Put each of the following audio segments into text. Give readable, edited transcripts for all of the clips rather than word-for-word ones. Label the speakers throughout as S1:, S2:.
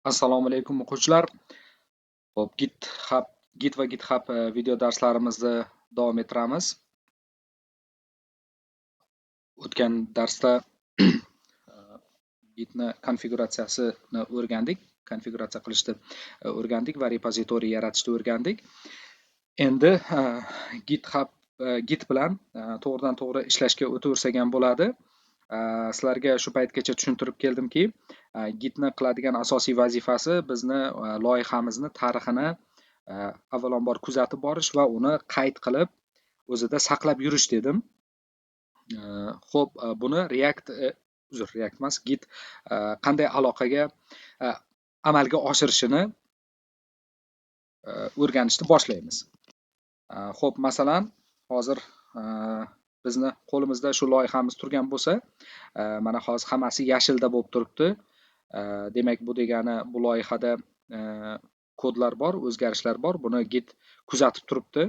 S1: Assalomu alaykum, o'quvchilar. Xo'p, GitHub, Git va GitHub video darslarimizni davom ettiramiz. O'tgan darsda Gitni konfiguratsiyasini o'rgandik, konfiguratsiya qilishni o'rgandik va repozitoriy yaratishni o'rgandik. Endi GitHub, Git bilan to'g'ridan to'g'ri ishlashga o'taversak ham bo'ladi. Sizlarga shu paytgacha tushuntirib keldimki, Gitni qiladigan asosiy vazifasi bizni loyihamizni tarixini avvalambor kuzatib borish va uni qayd qilib, o'zida saqlab yurish dedim. Xo'p, buni React, uzr, React emas, Git qanday aloqaga amalga oshirishini o'rganishni boshlaymiz. Xo'p, masalan, hozir bizni qo'limizda shu loyihamiz turgan bo'lsa, mana hozir hammasi yashilda bo'lib turibdi. Demak, bu degani bu loyihada kodlar bor, o'zgarishlar bor, buni Git kuzatib turibdi.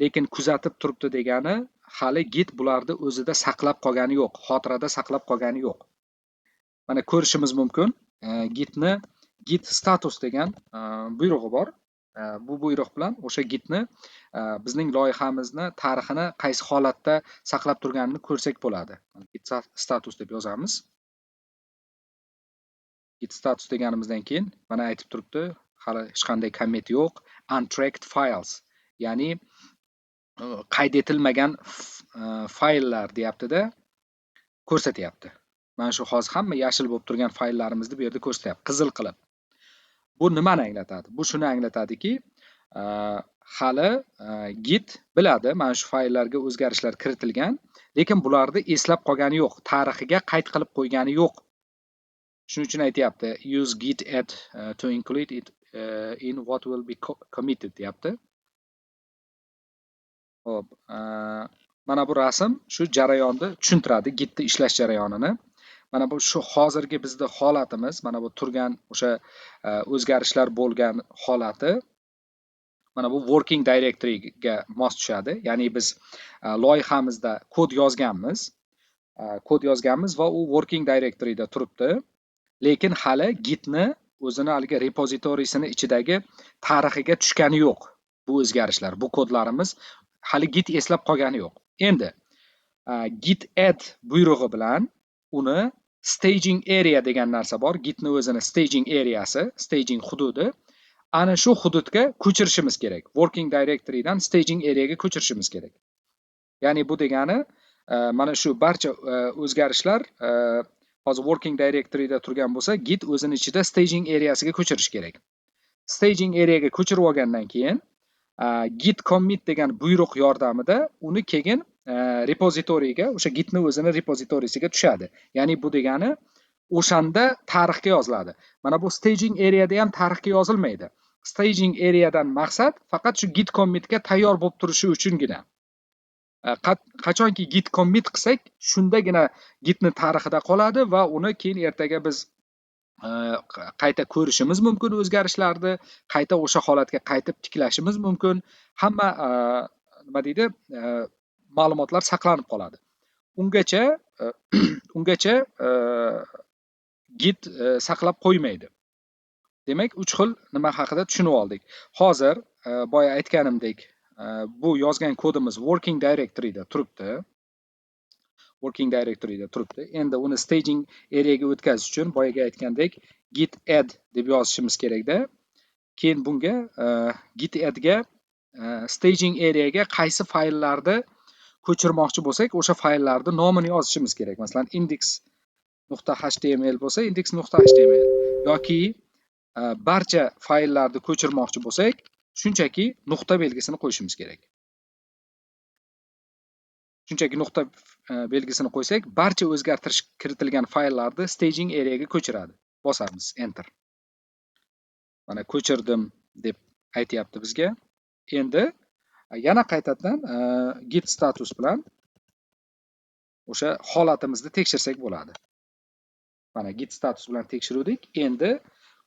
S1: Lekin kuzatib turibdi degani hali Git bularni o'zida saqlab qolgani yo'q, xotirada saqlab qolgani yo'q. Mana ko'rishimiz mumkin, Gitni git status degan buyrug'i bor. Bu buyruq bilan o'sha Gitni bizning loyihamizni tarixini qaysi holatda saqlab turganini ko'rsak bo'ladi. Git status deb yozamiz. Git status deganimizdan keyin mana aytib turibdi, hali hech qanday commit yo'q, untracked files, ya'ni qayd etilmagan fayllar deyaptida, ko'rsatyapti. Mana shu hozir hamma yashil bo'lib turgan fayllarimizni bu yerda ko'rsatyapti, qizil qilib. Bu nimani anglatadi? Bu shuni anglatadiki, hali Git biladi, mana shu fayllarga o'zgarishlar kiritilgan, lekin bularni eslab qolgani yo'q, tarixiga qayd qilib qo'ygani yo'q. Shuning uchun aytyapti: "Use git add to include it in what will be committed", deyapti. Xo'p, mana bu rasm shu jarayonni tushuntiradi, Gitni ishlash jarayonini. Mana bu shu hozirgi bizni holatimiz, mana bu turgan o'sha o'zgarishlar bo'lgan holati, mana bu working directoryga mos tushadi. Ya'ni biz loyihamizda kod yozganmiz, kod yozganmiz va u working directoryda turibdi. Lekin hali Gitni o'zini haligi repozitoriysini ichidagi tarixiga tushgani yo'q. Bu o'zgarishlar, bu kodlarimiz hali Git eslab qolgani yo'q. Endi git add buyrug'i bilan uni staging area degan narsa bor. Gitni o'zini staging areasi, staging hududi. Ana shu hududga ko'chirishimiz kerak. Working directorydan staging areaga ko'chirishimiz kerak. Ya'ni bu degani mana shu barcha o'zgarishlar hozir working directoryda turgan bo'lsa, Git o'zini ichida staging areasiga ko'chirish kerak. Staging areaga ko'chirib olgandan keyin git commit degan buyruq yordamida uni keyin repozitoriyga, o'sha Gitni o'zini repozitoriysiga tushadi. Ya'ni bu degani o'shanda tarixga yoziladi. Mana bu staging areada ham tarixga yozilmaydi. Staging areadan maqsad faqat shu git commitga tayyor bo'lib turishi uchungina. Qachonki git commit qilsak, shundagina Gitni tarixida qoladi va uni keyin ertaga biz qayta ko'rishimiz mumkin o'zgarishlarni, qayta o'sha holatga qaytib tiklashimiz mumkin. Hamma nima deydi, ma'lumotlar saqlanib qoladi. Ungacha Git saqlab qo'ymaydi. Demak, uch xil nima haqida tushunib oldik. Hozir boya aytganimdek, bu yozgan kodimiz working directoryda turibdi. Working directoryda turibdi. Endi uni staging areaga o'tkazish uchun boyagi aytgandek git add deb yozishimiz kerakda. Keyin bunga git addga staging areaga qaysi fayllarni ko'chirmoqchi bo'lsak, o'sha fayllarni nomini yozishimiz kerak. Masalan, index.html bo'lsa, index.html yoki barcha fayllarni ko'chirmoqchi bo'lsak, shunchaki nuqta belgisini qo'yishimiz kerak. Shunchaki nuqta belgisini qo'ysak, barcha o'zgartirish kiritilgan fayllarni staging areaga ko'chiradi. Bosamiz enter. Mana ko'chirdim deb aytyapti bizga. Endi yana qaytadan git status bilan o'sha holatimizni tekshirsak bo'ladi. Mana git status bilan tekshiruvdik. Endi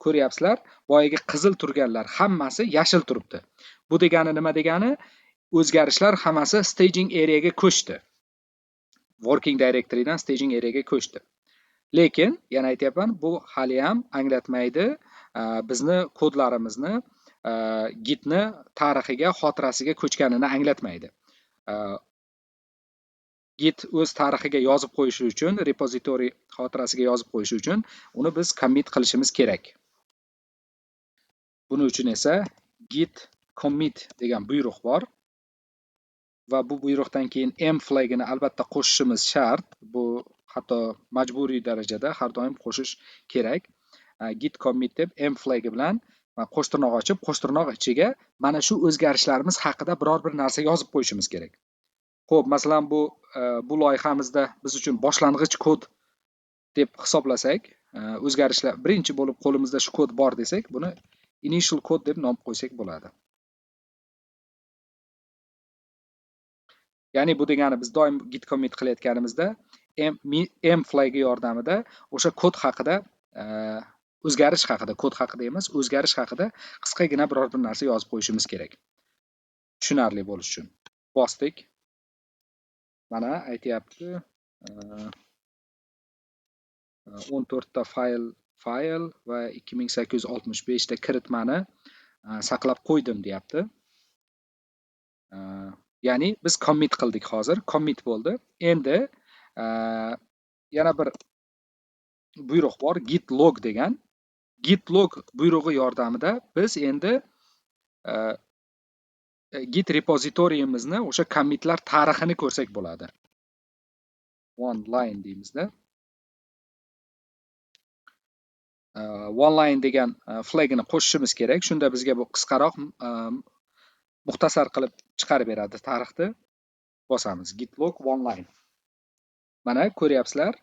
S1: ko'ryapsizlar, boyagi qizil turganlar hammasi yashil turibdi. Bu degani nima degani? O'zgarishlar hammasi staging areaga ko'chdi. Working directorydan staging areaga ko'chdi. Lekin yana aytyapman, bu hali ham anglatmaydi bizni kodlarimizni Gitni tarixiga, xotirasiga ko'chganini anglatmaydi. Git o'z tarixiga yozib qo'yishi uchun, repozitoriy xotirasiga yozib qo'yishi uchun uni biz commit qilishimiz kerak. Buning uchun esa git commit degan buyruq bor va bu buyruqdan keyin m flagini albatta qo'shishimiz shart. Bu hatto majburiy darajada har doim qo'shish kerak. Git commit deb m flagi bilan qo'shtirnoq ochib, qo'shtirnoq ichiga mana shu o'zgarishlarimiz haqida biror bir narsa yozib qo'yishimiz kerak. Xo'p, masalan, bu loyihamizda biz uchun boshlang'ich kod deb hisoblasak, o'zgarishlar birinchi bo'lib qo'limizda shu kod bor desak, buni initial code deb nom qo'ysak bo'ladi. Ya'ni bu degani biz doim git commit qilayotganimizda m flagi yordamida o'sha kod haqida, o'zgarish haqida, kod haqida emas, o'zgarish haqida qisqagina biror bir narsa yozib qo'yishimiz kerak. Tushunarli bo'lish uchun. Bosdik. Mana aytyapti, 14 ta fayl va 2865 ta kiritmani saqlab qo'ydim deyapti. Ya'ni biz commit qildik hozir, commit bo'ldi. Endi yana bir buyruq bor, git log degan. Git log buyrug'i yordamida biz endi git repozitoriyimizni o'sha commitlar tarixini ko'rsak bo'ladi. One line deymizda. One line degan flagini qo'shishimiz kerak. Shunda bizga bu qisqaroq, muxtasar qilib chiqarib beradi tarixni. Bosamiz git log one line. Mana ko'ryapsizlar,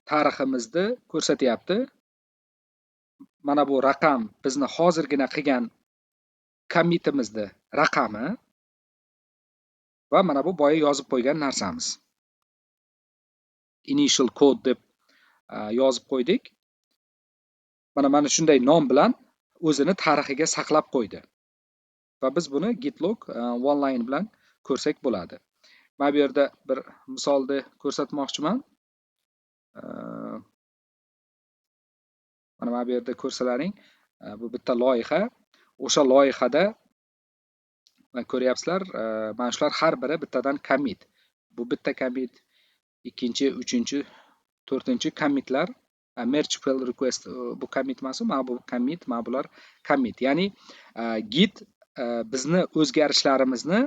S1: tariximizni ko'rsatyapti. Mana bu raqam bizni hozirgina qilgan commitimizni raqami va mana bu boya yozib qo'ygan narsamiz. Initial code deb yozib qo'ydik. Mana shunday nom bilan o'zini tarixiga saqlab qo'ydi. Va biz buni git log one line bilan ko'rsak bo'ladi. Mana bu yerda bir misolni ko'rsatmoqchiman. Mana bu yerda ko'rsalaring, bu bitta loyiha. O'sha loyihada mana ko'ryapsizlar, mana shular har biri bittadan commit. Bu bitta commit, ikkinchi, uchinchi, to'rtinchi commitlar. Merge pull request bu commit emas, mana bu commit, mana bular commit. Ya'ni git bizni o'zgarishlarimizni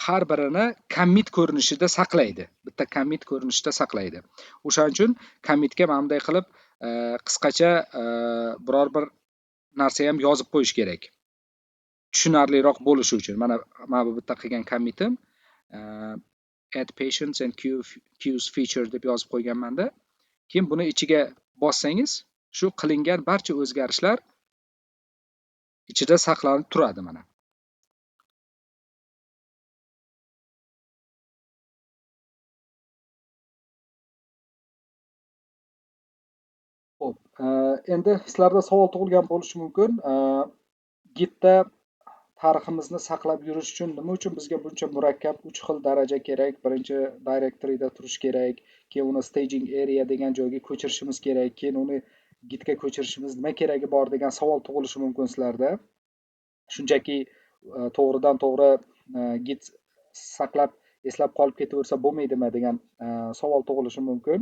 S1: har birini commit ko'rinishida saqlaydi. Bitta commit ko'rinishida saqlaydi. O'shaning uchun commitga mana bunday qilib qisqacha biror bir narsa ham yozib qo'yish kerak. Tushunarliroq bo'lishi uchun. Mana bu bitta qilgan commitim add patients and queues feature deb yozib qo'yganmanda. Keyin buni ichiga bossangiz, shu qilingan barcha o'zgarishlar ichida saqlanib turadi mana. Xo'p, endi sizlarda savol tug'ilgan bo'lishi mumkin. Gitda tariximizni saqlab yurish uchun nima uchun bizga buncha murakkab 3 xil daraja kerak? Birinchi directoryda turish kerak, keyin uni staging area degan joyga ko'chirishimiz kerak, keyin uni gitga ko'chirishimiz nima keragi bor degan savol tug'ilishi mumkin sizlarda. Shunchaki to'g'ridan to'g'ri git saqlab eslab qolib ketaversa bo'lmaydimi degan savol tug'ilishi mumkin.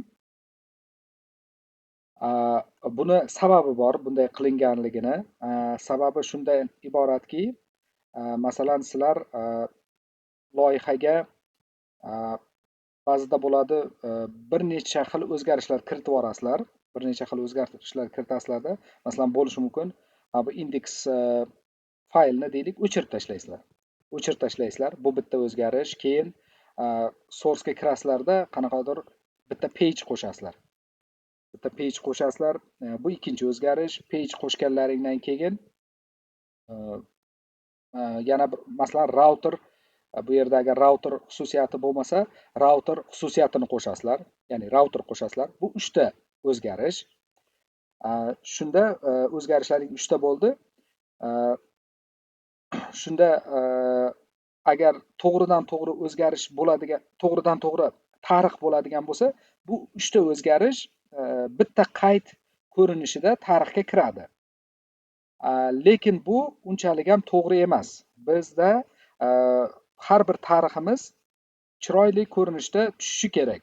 S1: Buni sababi bor bunday qilinganligini. Sababi shundan iboratki, masalan, sizlar loyihaga ba'zida bo'ladi, bir necha xil o'zgarishlar kiritib yuborasizlar, bir necha xil o'zgarishlar kiritasizlarda, masalan, bo'lishi mumkin, bu indeks faylni deylik, o'chirib tashlaysizlar. O'chirib tashlaysizlar, bu bitta o'zgarish. Keyin source ga kirasizlarda, qanaqadir bitta page qo'shasizlar. Bitta page qo'shasizlar, bu ikkinchi o'zgarish. Page qo'shganlaringdan keyin yana bir, masalan, router, bu yerda agar router xususiyati bo'lmasa, router xususiyatini qo'shasizlar, ya'ni router qo'shasizlar. Bu uchta o'zgarish. Shunda o'zgarishlaring uchta bo'ldi. Shunda agar to'g'ridan to'g'ri o'zgarish bo'ladigan, to'g'ridan to'g'ri tarix bo'ladigan bo'lsa, bu 3 ta o'zgarish bitta qayd ko'rinishida tarixga kiradi. Lekin bu unchalik ham to'g'ri emas. Bizda har bir tariximiz chiroyli ko'rinishda tushishi kerak.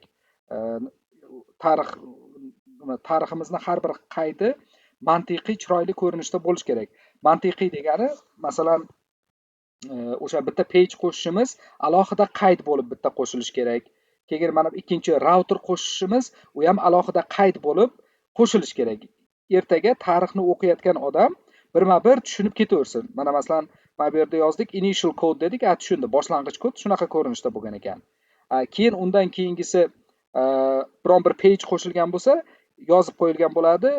S1: Tariximizni har bir qaydi mantiqiy chiroyli ko'rinishda bo'lishi kerak. Mantiqiy degani, masalan, o'sha bitta page qo'shishimiz alohida qayd bo'lib bitta qo'shilishi kerak. Keyin mana ikkinchi router qo'shishimiz, u ham alohida qayd bo'lib qo'shilishi kerak. Ertaga tarixni o'qiyotgan odam birma-bir tushunib ketaversin. Mana masalan, mana bu yerda yozdik initial code dedik, a tushundi, boshlang'ich kod shunaqa ko'rinishda bo'lgan ekan. Keyin undan keyingisi biron bir page qo'shilgan bo'lsa, yozib qo'yilgan bo'ladi,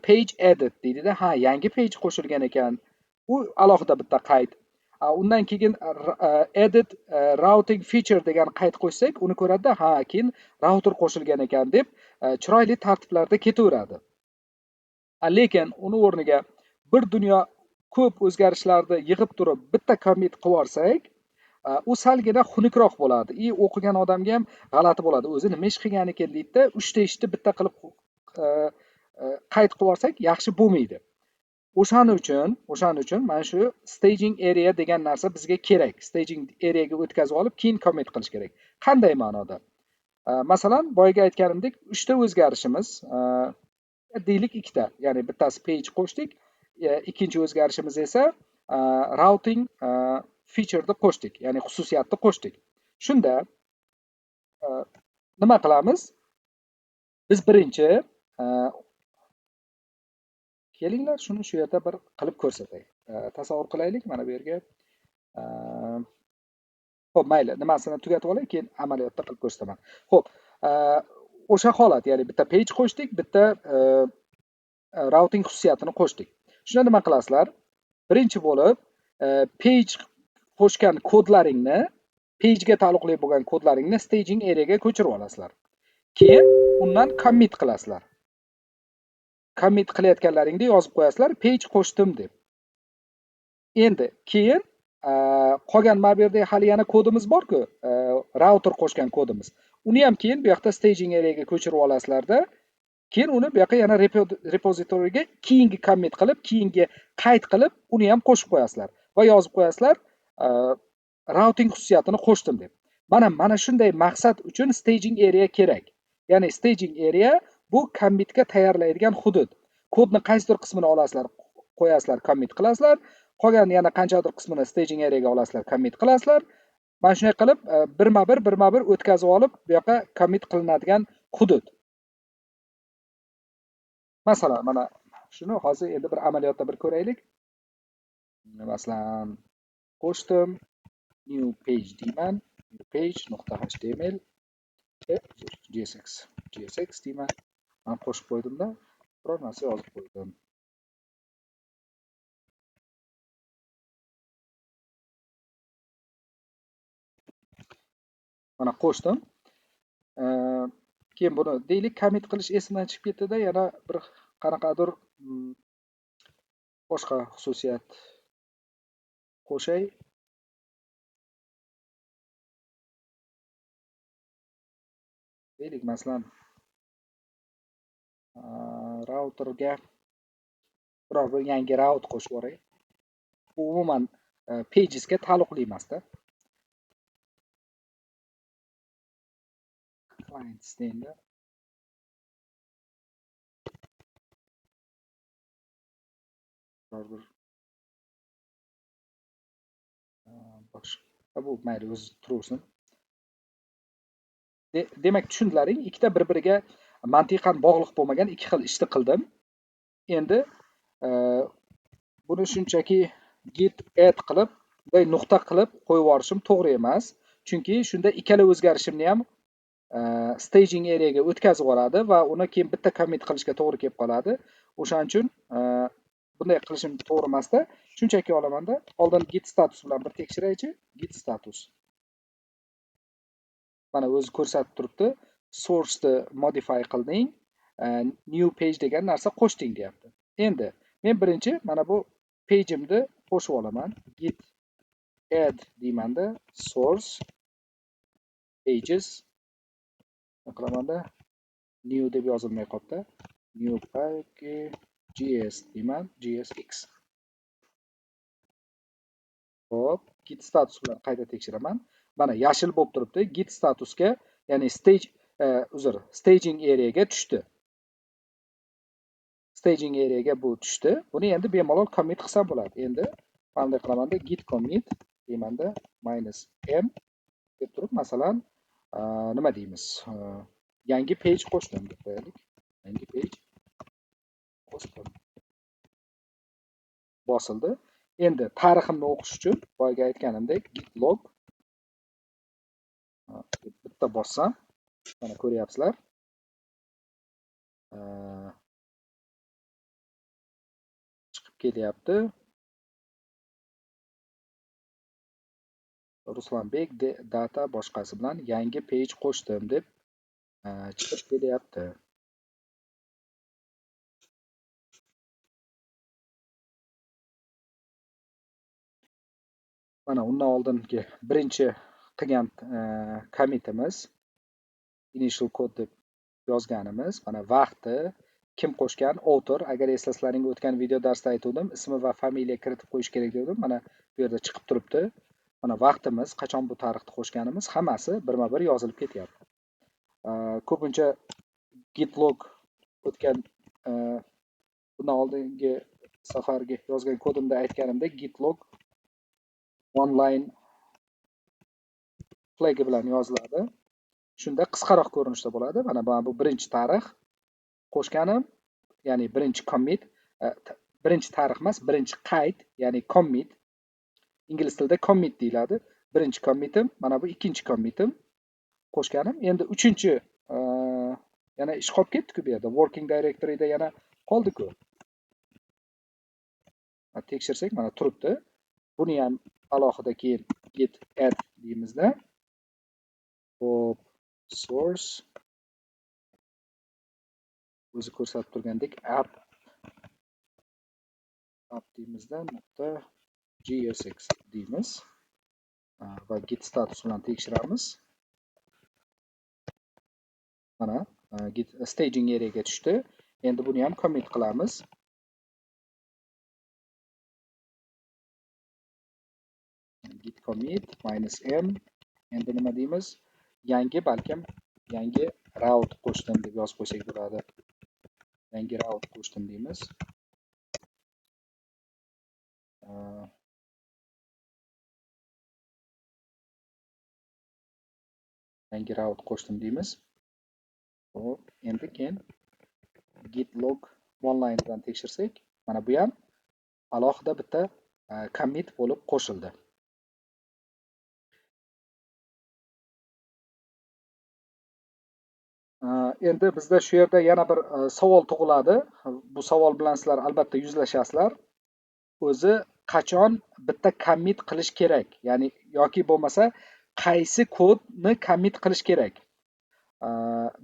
S1: page added deydida, ha, yangi page qo'shilgan ekan. U alohida bitta qayd. Undan keyin added routing feature degan qayd qo'shsak, uni ko'radida, ha, keyin router qo'shilgan ekan deb chiroyli tartiblarda ketaveradi. Lekin uni o'rniga bir dunyo ko'p o'zgarishlarni yig'ib turib bitta commit qilib yuborsak, u salgina xunukroq bo'ladi. I o'qigan odamga ham g'alati bo'ladi. O'zi nima ish qilgan ekan deydida, 3 ta ishni bitta qilib qayd qilib yuborsak yaxshi bo'lmaydi. O'shaning uchun mana shu staging area degan narsa bizga kerak. Staging areaga o'tkazib olib, keyin commit qilish kerak. Qanday ma'noda? Masalan, boyagi aytganimdek, 3 ta o'zgarishimiz, deylik 2 ta, ya'ni bittasi page qo'shdik, ikkinchi o'zgarishimiz esa routing feature'ni qo'shdik, ya'ni xususiyatni qo'shdik. Shunda nima qilamiz? Biz birinchi kelinglar, shuni shu yerda bir qilib ko'rsatay. Tasavvur qilaylik mana bu yerga. Xo'p, mayli, nimasini tugatib olay, keyin amaliyotda qilib ko'rsataman. Xo'p, o'sha holat, ya'ni bitta page qo'shdik, bitta routing xususiyatini qo'shdik. Shunda nima qilasizlar? Birinchi bo'lib page qo'shgan kodlaringni, pagega taalluqli bo'lgan kodlaringni staging areaga ko'chirib olasizlar. Keyin undan commit qilasizlar. Commit qilayotganlaringda yozib qo'yasizlar, page qo'shdim deb. Endi keyin qolgan mana bu yerda hali yana kodimiz bor-ku, router qo'shgan kodimiz. Uni ham keyin bu yoqda staging areaga ko'chirib olasizlarda, keyin uni bu yoqqa yana repozitoriyga keyingi commit qilib, keyingi qayd qilib, uni ham qo'shib qo'yasizlar va yozib qo'yasizlar, routing xususiyatini qo'shdim deb. Mana shunday maqsad uchun staging area kerak. Ya'ni staging area bu commitga tayyorlaydigan hudud. Kodni qaysidir qismini olasizlar, qo'yasizlar, commit qilasizlar. Qolgan yana qanchadir qismini staging areaga olasizlar, commit qilasizlar. Mana shunday qilib birma-bir o'tkazib olib, bu yoqqa commit qilinadigan hudud. Masalan, mana shuni hozir endi bir amaliyotda bir ko'raylik. Masalan, qo'shdim, new page deyman, new page .html, jsx deyman. Men qo'shib qo'ydimda, biror narsa yozib qo'ydim. Mana qo'shdim. Keyin buni deylik commit qilish esimdan chiqib ketdi-da, yana bir qanaqadir boshqa xususiyat qo'shay. Deylik, masalan, routerga biror bir yangi route qo'shib yuboray. Bu umuman pagesga taalluqli emas-da. Clients deydi. Biror bir boshqa, bu mayli o'zi turaversin. Demak, tushundilaring, ikkita bir-biriga mantiqan bog'liq bo'lmagan ikki xil ishni qildim. Endi buni shunchaki git add qilib, bunday nuqta qilib qo'yib yuborishim to'g'ri emas. Chunki shunda ikkala o'zgarishimni ham staging areaga o'tkazib yuboradi va uni keyin bitta commit qilishga to'g'ri kelib qoladi. O'shaning uchun bunday qilishim to'g'ri emasda. Shunchaki olamanda, oldin git status bilan bir tekshiraychi. Git status. Mana o'zi ko'rsatib turibdi. Source'ni modify qilding, new page degan narsa qo'shding deyapti. Endi men birinchi mana bu page'imni qo'shib olaman. Git add deymanda source pages Qilamanda new deb yozilmay qolibdi. New package.js deyman, JSX. Xo'p, git status bilan qayta tekshiraman. Mana yashil bo'lib turibdi. Git statusga, ya'ni stage, staging areaga tushdi. Staging areaga bu tushdi. Buni endi bemalol commit qilsam bo'ladi. Endi qanday qilamanda git commit deymanda -m deb turib, masalan, nima deymiz? Yangi page qo'shdim deb qo'yaylik. Yangi page qo'shdim. Bosildi. Endi tariximni o'qish uchun boyagi aytganimdek git log bitta bossam, mana ko'ryapsizlar. Chiqib kelyapti. Ruslanbek data boshqasi bilan yangi page qo'shdim deb chiqib kelyapti. Mana undan oldingi birinchi qilgan commitimiz initial code deb yozganimiz, mana vaqti, kim qo'shgan, author. Agar eslasalaring o'tgan video darsda aytgandim, ismi va familiya kiritib qo'yish kerak dedim. Mana bu yerda chiqib turibdi. Mana vaqtimiz, qachon bu tarixni qo'shganimiz, hammasi birma-bir yozilib ketyapti. Ko'pincha git log o'tgan bundan oldingi safargi yozgan kodimda aytganimdek git log online flagi bilan yoziladi. Shunda qisqaroq ko'rinishda bo'ladi. Mana bu birinchi tarix qo'shganim, ya'ni birinchi commit, birinchi tarix emas, birinchi qayd, ya'ni commit. Ingliz tilida commit deyiladi. Birinchi commitim, mana bu ikkinchi commitim qo'shganim. Endi uchinchi yana ish qolib ketdi-ku bu yerda. Working directoryda yana qoldi-ku. Tekshirsak mana turibdi. Buni ham alohida keyin git add deymizda. Hop, source o'zi ko'rsatib turgandek app deymizda nuqta .jsx deymiz va git status bilan tekshiramiz. Mana git staging areaga tushdi. Endi buni ham commit qilamiz. Git commit -m endi nima deymiz? Yangi, balkim yangi route qo'shdim deb yozib qo'ysak bo'ladi. Yangi route qo'shdim deymiz. Yangi route qo'shdim deymiz. Xo'p, endi keyin git log online bilan tekshirsak, mana bu ham alohida bitta commit bo'lib qo'shildi. Endi bizda shu yerda yana bir savol tug'iladi. Bu savol bilan sizlar albatta yuzlashasizlar. O'zi qachon bitta commit qilish kerak? Ya'ni yoki bo'lmasa qaysi kodni commit qilish kerak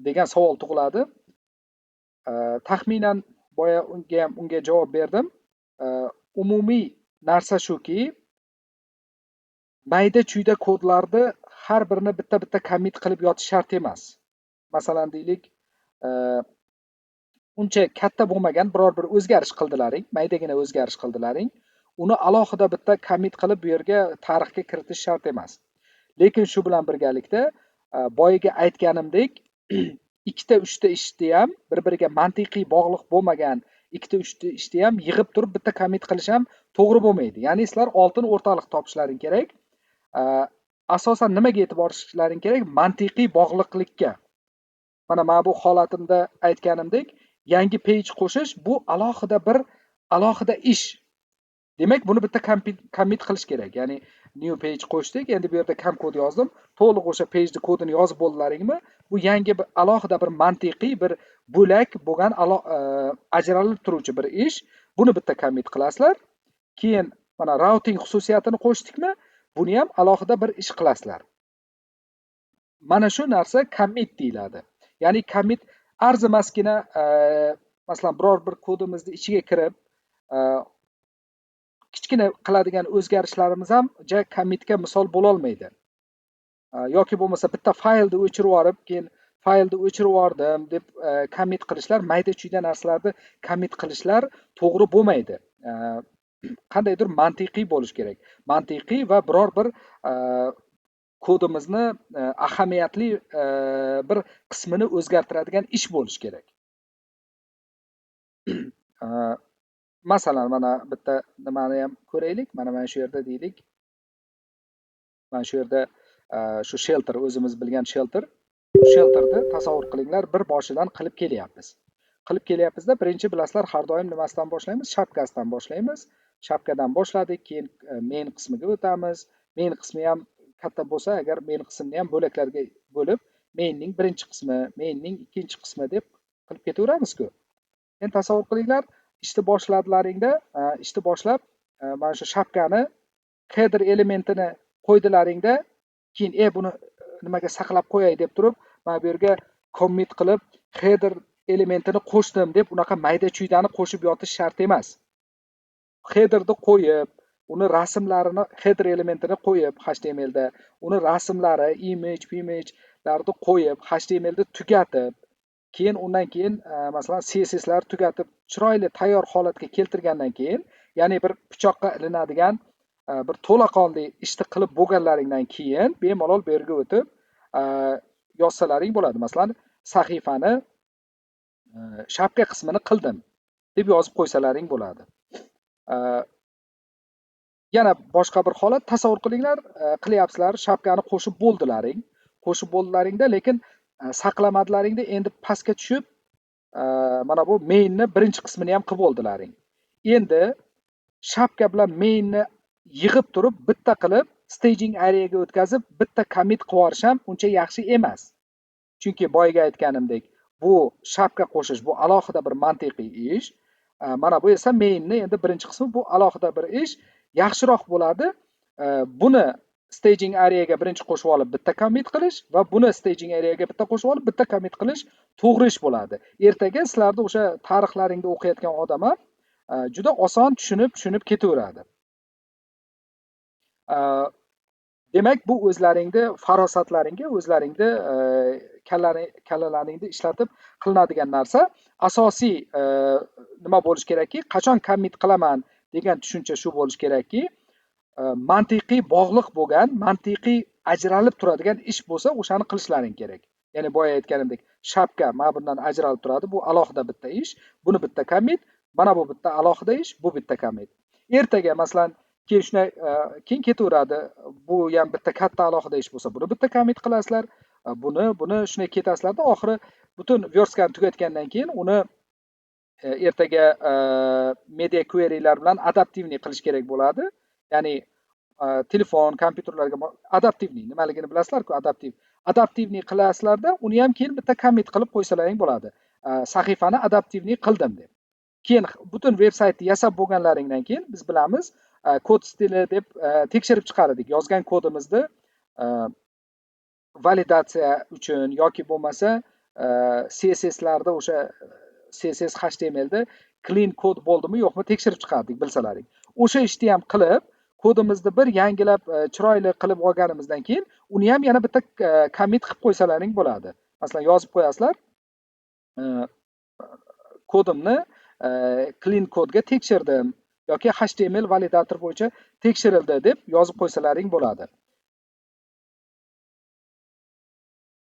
S1: degan savol tug'iladi. Taxminan boya unga javob berdim. Umumiy narsa shuki, mayda-chuyda kodlarni har birini bitta-bitta commit qilib yotish shart emas. Masalan deylik, uncha katta bo'lmagan biror bir o'zgarish qildilaring, maydagina o'zgarish qildilaring, uni alohida bitta commit qilib bu yerga tarixga kiritish shart emas. Lekin shu bilan birgalikda boyagi aytganimdek ikkita uchta ishni ham bir-biriga mantiqiy bog'liq bo'lmagan ikkita uchta ishni ham yig'ib turib bitta commit qilish ham to'g'ri bo'lmaydi. Ya'ni sizlar oltin o'rtaliq topishlaring kerak. Asosan nimaga e'tibor berishlaring kerak? Mantiqiy bog'liqlikka. Mana bu holatimda aytganimdek, yangi page qo'shish bu alohida bir alohida ish. Demak, buni bitta commit qilish kerak. Ya'ni new page qo'shdik, endi bu yerda kam kod yozdim. To'liq o'sha page'ni kodini yozib bo'ldilaringmi? Bu yangi bir alohida bir mantiqiy bir bo'lak bo'lgan ajralib turuvchi bir ish. Buni bitta commit qilasizlar. Keyin mana routing xususiyatini qo'shdikmi? Buni ham alohida bir ish qilasizlar. Mana shu narsa commit deyiladi. Ya'ni commit arzimasgina, masalan, biror bir kodimizni ichiga kirib, kichkina qiladigan o'zgarishlarimiz ham ja commitga misol bo'la olmaydi. Yoki bo'lmasa bitta faylni o'chirib yuborib, keyin Faylni o'chirib yubordim deb commit qilishlar, mayda chuyda narsalarni commit qilishlar to'g'ri bo'lmaydi. Qandaydir mantiqiy bo'lishi kerak, mantiqiy va biror bir kodimizni ahamiyatli bir qismini o'zgartiradigan ish bo'lishi kerak. Masalan, mana bitta nimani ham ko'raylik. Mana shu yerda deylik, mana shu yerda shu shelter, o'zimiz bilgan shelter. Shelterni tasavvur qilinglar, bir boshidan qilib kelyapmiz, qilib kelyapmizda. Birinchi, bilasizlar, har doim nimasidan boshlaymiz? Shapkasidan boshlaymiz. Shapkadan boshladik, keyin main qismiga o'tamiz. Main qismi ham katta bo'lsa agar, main qismni ham bo'laklarga bo'lib, mainning birinchi qismi, mainning ikkinchi qismi deb qilib ketaveramizku. Endi tasavvur qilinglar, ishni boshladilaringda, ishni boshlab, mana shu shapkani header elementini qo'ydilaringda, keyin buni nimaga saqlab qo'yay deb turib, mana bu yerga commit qilib, header elementini qo'shdim deb unaqa mayda chuydani qo'shib yotish shart emas. Headerni qo'yib, uni rasmlarini, header elementini qo'yib, HTMLda uni rasmlari, image imagelarni qo'yib, HTMLni tugatib, keyin undan keyin masalan, CSSlar tugatib, chiroyli tayyor holatga keltirgandan keyin, ya'ni bir pichoqqa ilinadigan bir to'laqonli ishni qilib bo'lganlaringdan keyin bemalol bu yerga o'tib yozsalaring bo'ladi. Masalan, sahifani shapka qismini qildim deb yozib qo'ysalaring bo'ladi. Yana boshqa bir holat tasavvur qilinglar: qilyapsizlar, shapkani qo'shib bo'ldilaring, qo'shib bo'ldilaringda, lekin saqlamadilaringda. Endi pastga tushib, mana bu mainni birinchi qismini ham qilib oldilaring. Endi shapka bilan mainni yig'ib turib, bitta qilib, staging areaga o'tkazib, bitta commit qilib yuborish ham uncha yaxshi emas, chunki boyagi aytganimdek, bu shapka qo'shish bu alohida bir mantiqiy ish, mana bu esa mainni endi birinchi qismi, bu alohida bir ish. Yaxshiroq bo'ladi buni staging areaga birinchi qo'shib olib, bitta commit qilish va buni staging areaga bitta qo'shib olib, bitta commit qilish to'g'ri ish bo'ladi. Ertaga sizlarni o'sha tarixlaringda o'qiyotgan odam ham juda oson tushunib ketaveradi. Demak, bu o'zlaringni farosatlaringga, o'zlaringni kallalaringni ishlatib qilinadigan narsa. Asosiy nima bo'lishi kerakki, qachon commit qilaman degan tushuncha shu bo'lishi kerakki, mantiqiy bog'liq bo'lgan, mantiqiy ajralib turadigan ish bo'lsa, o'shani qilishlaring kerak. Ya'ni boya aytganimdek, shapka mana bundan ajralib turadi, bu alohida bitta ish, buni bitta commit, mana bu bitta alohida ish, bu bitta commit. Ertaga, masalan, keyin shunday keyin ketaveradi. Bu ham bitta katta alohida ish bo'lsa, buni bitta commit qilasizlar, buni shunday ketasizlarda, oxiri butun версткani tugatgandan keyin uni ertaga media querylar bilan адаптивный qilish kerak bo'ladi. Ya'ni telefon, kompyuterlarga адаптивный nimaligini bilasizlarku, адаптивный qilasizlarda, uni ham keyin bitta commit qilib qo'ysalaring bo'ladi, sahifani адаптивный qildim deb. Keyin butun veb saytni yasab bo'lganlaringdan keyin, biz bilamiz, kod stili deb tekshirib chiqar edik yozgan kodimizni validatsiya uchun yoki bo'lmasa CSSlarda, o'sha CSS, HTMLda clean kod bo'ldimi, yo'qmi, tekshirib chiqardik, bilsalaring. O'sha ishni ham qilib, kodimizni bir yangilab, chiroyli qilib olganimizdan keyin uni ham yana bitta commit qilib qo'ysalaring bo'ladi. Masalan, yozib qo'yasizlar, kodimni clean kodga tekshirdim yoki HTML validator bo'yicha tekshirildi deb yozib qo'ysalaring bo'ladi.